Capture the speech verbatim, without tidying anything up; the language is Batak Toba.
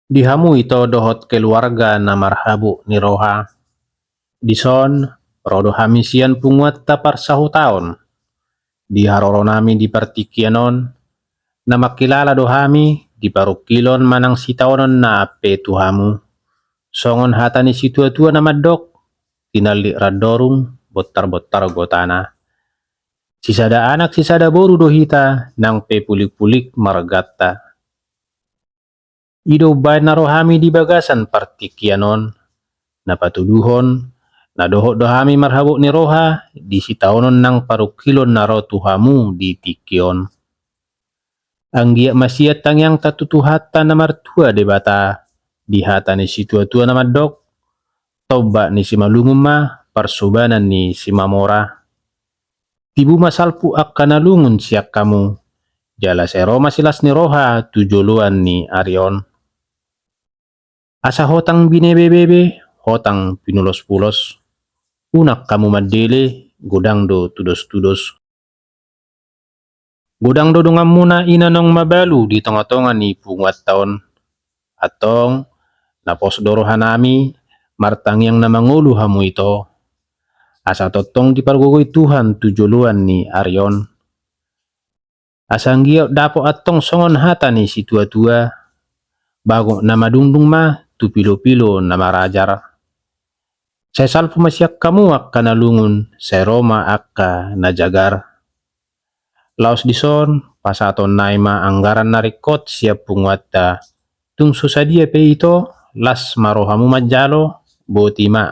Di hamu ito dohot keluarga na marhabot ni roha. Dison, ro do hami sian punguanta parsahutaon. Di haroronami di partingkian on, na mangkilala do hami di parungkilon manang sitaonon na ampe tu hamu. Songon hata ni situatua na mandok, tinallik randorung, bontarbontar gotana. Sisada anak sisada boru do hita, nang pe pulikpulik marganta. I do umbahen na ro hami di bagasan partingkian on, na patuduhon, na dohot do hami marhabot ni roha di sitaonon nang parungkilon na ro tu hamu di tingki on. Anggiat masiat tangiangta tu Tuhanta na martua Debata, di hata ni situatua na mandok, tombak ni simalungun ma parsobanan ni simamora. Tibu ma salpu angka na lungun sian hamu, jala sai ro ma silas ni roha tu joloan ni ari on. Asa hotang binebebebe, hotang pinulospulos. Unang hamu mandele, godang do tudostudos. Godang do donganmuna i na naung mabalu di tongatonga ni punguanta on. Antong, na pos do rohanami, martangiang na mangolu hamu ito. Asa tongtong dipargogoi Tuhan tu joloan ni ari on. Asa anggiat dapot antong songon hata ni situatua, bagot na madungdung ma tu pilopilo na marajar. Sai salpu ma sian hamu angka na lungun, sai ro ma angka na jagar. Laos dison, pasahatonnami ma anggaran na ringkot sian punguanta. Tung so sadia pe ito, las ma rohamu manjalo, boti ma